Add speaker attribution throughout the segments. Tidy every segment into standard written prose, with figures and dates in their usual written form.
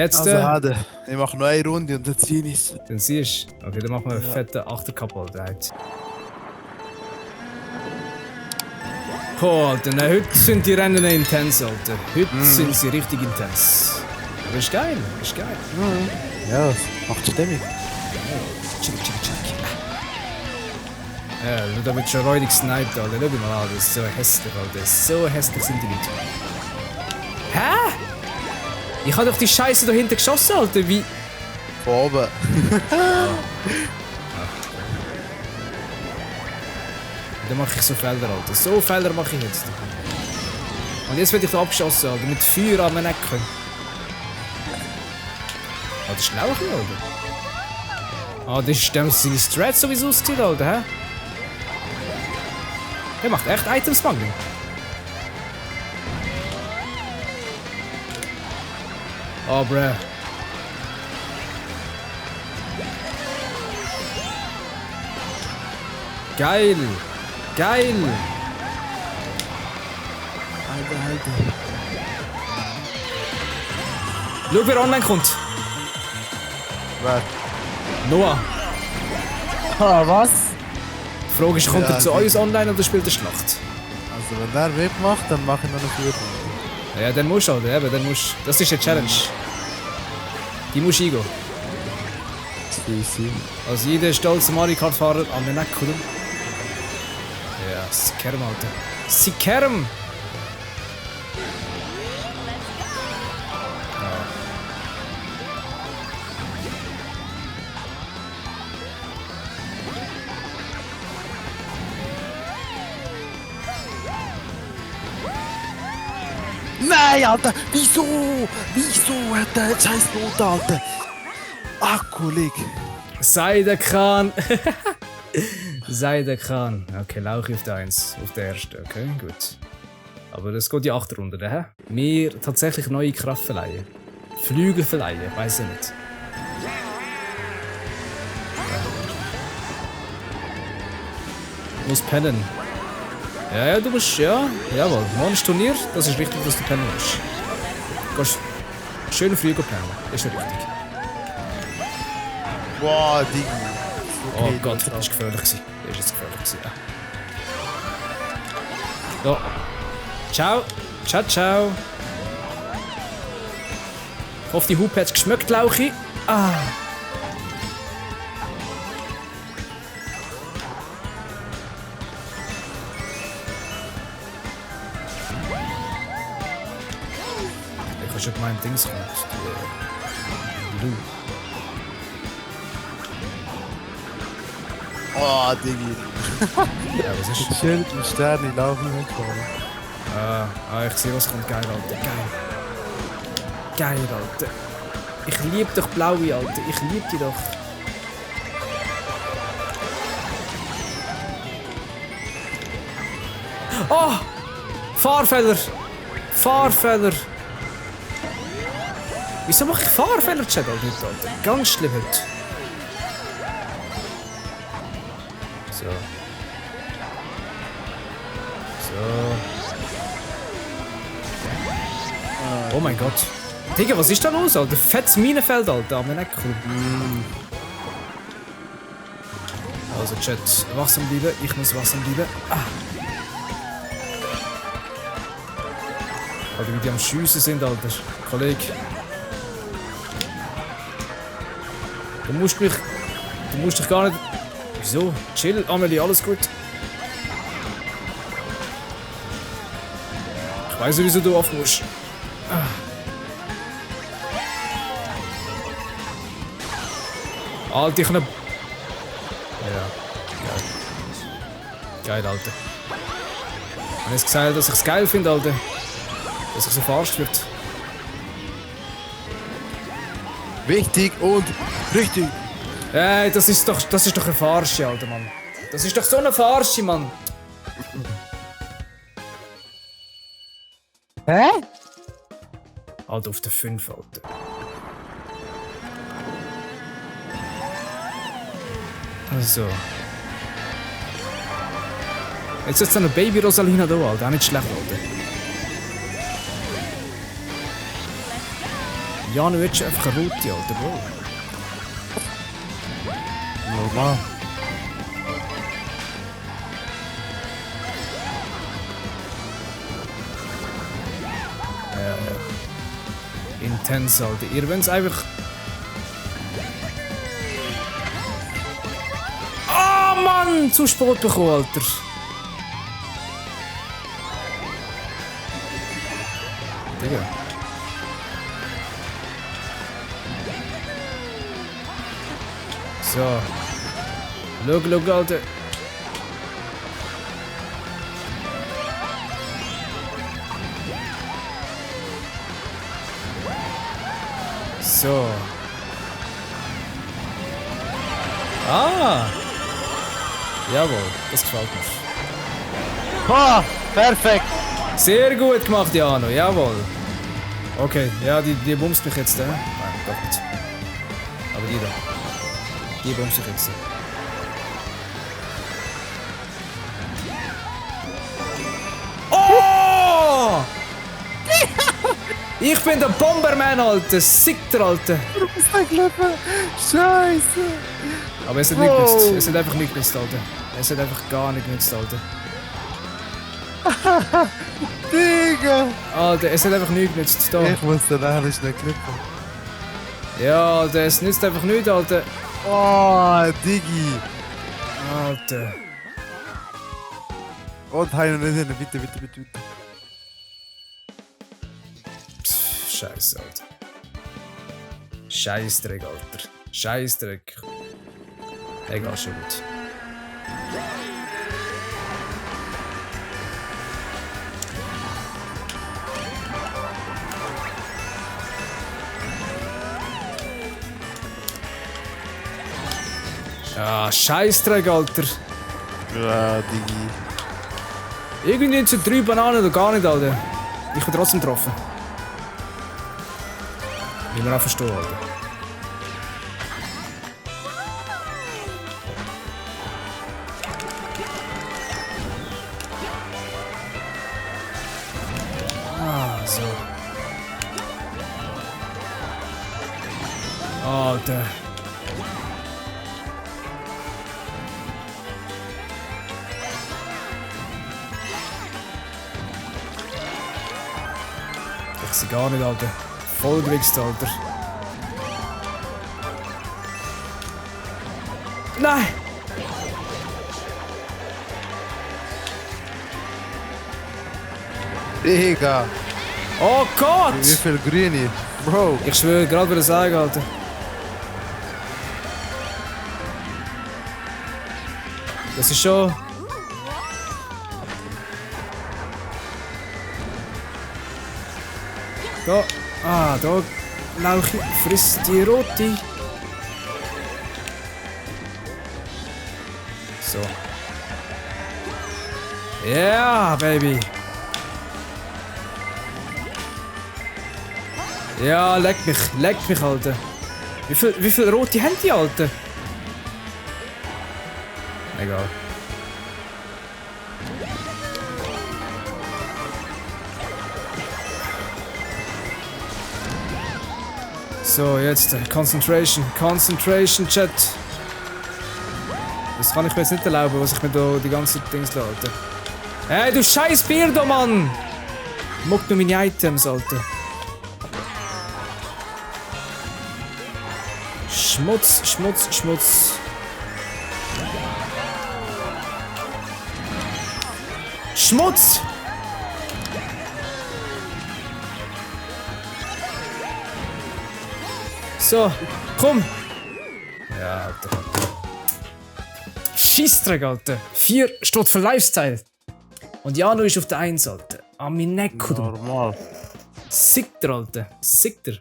Speaker 1: Jetzt,
Speaker 2: Also, Hade, ich mache noch eine Runde und dann ziehe ich es.
Speaker 1: dann siehst du. Okay, dann machen wir einen fetten Achterkappel. Boah, Alter, heute sind die Rennen intens, Alter. Heute sind sie richtig intens. Aber ist geil, ist geil.
Speaker 2: Ja, macht Stimmung.
Speaker 1: Chill. Ja, da wird schon räudig gesniped, Alter. Schau mal an, das ist so hässlich, Alter. So hässlich sind die Leute. Hä? Ich hab doch die Scheiße da hinten geschossen, Alter. Wie?
Speaker 2: Von oben.
Speaker 1: Dann mache ich so Felder, Alter. So Felder mache ich jetzt. Und jetzt werde ich da abgeschossen, Alter. Mit Feuer an den Ecken. Ah, das ist schlau, Alter. Ah, das ist dem seine Strats sowieso ausgesehen, Alter, hä? Der macht echt Items-Mangel. Oh, bruh. Geil! Geil!
Speaker 2: Alter.
Speaker 1: Schau, wer online kommt.
Speaker 2: Wer?
Speaker 1: Noah.
Speaker 2: Ah, was?
Speaker 1: Die Frage ist, kommt
Speaker 2: Ja,
Speaker 1: er zu uns online oder spielt er Schlacht?
Speaker 2: Also, wenn der mitmacht, dann mache ich noch eine Führung.
Speaker 1: Ja, dann musst du halt, eben, dann musst. Das ist eine Challenge. Die musst du eingehen.
Speaker 2: Easy.
Speaker 1: Also jeder stolze Mario Kart-Fahrer an den Neck, oder? Ja, Sikerm, Alter. Sikerm!
Speaker 2: Nein, Alter! Wieso? Wieso hat der scheiß Not, Alter? Ach, Kollege.
Speaker 1: Sei der Kran! Sei der Kran. Okay, Lauch auf der 1, auf der ersten. Okay, gut. Aber das geht die 8 Runde, hä? Mir tatsächlich neue Kraft verleihen. Flügel verleihen, weiß ich nicht. Ich muss pennen. Ja, du musst, ja, jawohl. Morgen ist Turnier, das ist wichtig, dass du pennen musst. Du gehst schön früh pennen, das ist ja richtig.
Speaker 2: Boah, Digi.
Speaker 1: Oh Gott, das war gefährlich. Das war jetzt gefährlich. Ja. So. Ciao. Ciao. Ich hoffe, die Hupe hat es geschmeckt, Lauchi. Ah. Ich habe schon gemeint, Dings kommt. Du.
Speaker 2: Oh, Digi.
Speaker 1: Ja, was ist?
Speaker 2: Mit Schild und Sterne laufen nicht vor.
Speaker 1: Ich sehe, was kommt. Geil, Alter. Geil, Alter. Ich liebe doch Blaue, Alter. Ich liebe die doch. Oh! Fahrfehler! Wieso mache ich Fahrfehler, Chat, Alter? Ganz schlimm heute. So. Oh mein Gott. Digga, was ist da los, Alter? Fettes Minenfeld, Alter. Am Eck. Also, Chat, wachsam bleiben. Ich muss wachsam bleiben. Ah. Alter, wie die am Schiessen sind, Alter. Kollege. Du musst dich gar nicht... Wieso? Chill, Amelie, alles gut. Ich weiss, wieso du auf musst. Alter, ich kann... Ja. Geil, Alter. Ich habe jetzt gesagt, dass ich es geil finde, Alter. Dass ich so verarscht wird.
Speaker 2: Wichtig und richtig.
Speaker 1: Ey, das ist doch eine Verarsche, Alter, Mann. Das ist doch so eine Verarsche, Mann.
Speaker 2: Hä?
Speaker 1: Alter, auf der 5, Alter. Also. Jetzt ist eine Baby Rosalina da, Alter. Auch nicht schlecht, Alter. Janu, jetzt einfach eine Route, Alter, Bro.
Speaker 2: Normal.
Speaker 1: Intens, Alter. Ihr wollt einfach... Ah, Mann! Zu spät bekommen, Alter. Digga. So. Schau, Alter. So. Ah! Jawohl, das gefällt mir.
Speaker 2: Ha! Perfekt!
Speaker 1: Sehr gut gemacht, Jano, jawohl. Okay, ja, die bumst mich jetzt, Nein, doch nicht. Aber die da. Die bumst mich jetzt. Oh! Ich bin der Bomberman, Alter. Sickter, Alter.
Speaker 2: Du bist ein Klipper! Scheiße!
Speaker 1: Aber es hat nicht genützt. Es hat einfach nicht genützt, Alter. Es hat einfach gar nicht genützt, Alter.
Speaker 2: Digga!
Speaker 1: Alter, es hat einfach nicht genützt. Da.
Speaker 2: Ich muss dann eigentlich schnell klippen.
Speaker 1: Ja, Alter, es nützt einfach nichts, Alter.
Speaker 2: Oh, Diggi!
Speaker 1: Alter.
Speaker 2: Und Heino nicht hin, bitte, bitte, bitte, bitte.
Speaker 1: Pff, Scheiße, Alter. Scheißdreck, Alter. Scheißdreck. Egal, schon gut. Ja, Scheißdreck, Alter.
Speaker 2: Ja, Diggi.
Speaker 1: Irgendwie sind 3 Bananen oder gar nicht, Alter. Ich bin trotzdem getroffen. Wie man auch verstehen, Alter. Ah, so. Alter. Ich sehe gar nicht, Alter. Voll gewichst, Alter. Nein!
Speaker 2: Digga!
Speaker 1: Oh Gott!
Speaker 2: Wie viel Grüne? Bro!
Speaker 1: Ich schwöre, gerade wieder sagen, Alter. Das ist schon... Da... Ah, da... Lauchi frisst die rote. So. Ja, yeah, Baby. Ja, leck mich, Alter. Wie viel rote haben die, Alter? Egal. So, jetzt Concentration, Chat. Das kann ich mir jetzt nicht erlauben, was ich mir da die ganze Dings lasse. Hey, du scheiß Beardo, Mann! Muck nur meine Items, Alter. Schmutz. Schmutz! So, komm! Ja, Alter. Scheissdreck, Alter. 4 steht für Lifestyle. Und Jano ist auf der 1, Alter. An mein Neck, oder?
Speaker 2: Normal.
Speaker 1: Sickter, Alter. Sickter.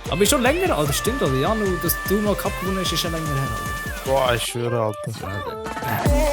Speaker 1: Aber ist schon länger, Alter. Stimmt, Alter. Jano, dass du mal Cup gewonnen hast, ist schon länger her, Alter.
Speaker 2: Boah, ich schwöre, Alter.
Speaker 1: Ja,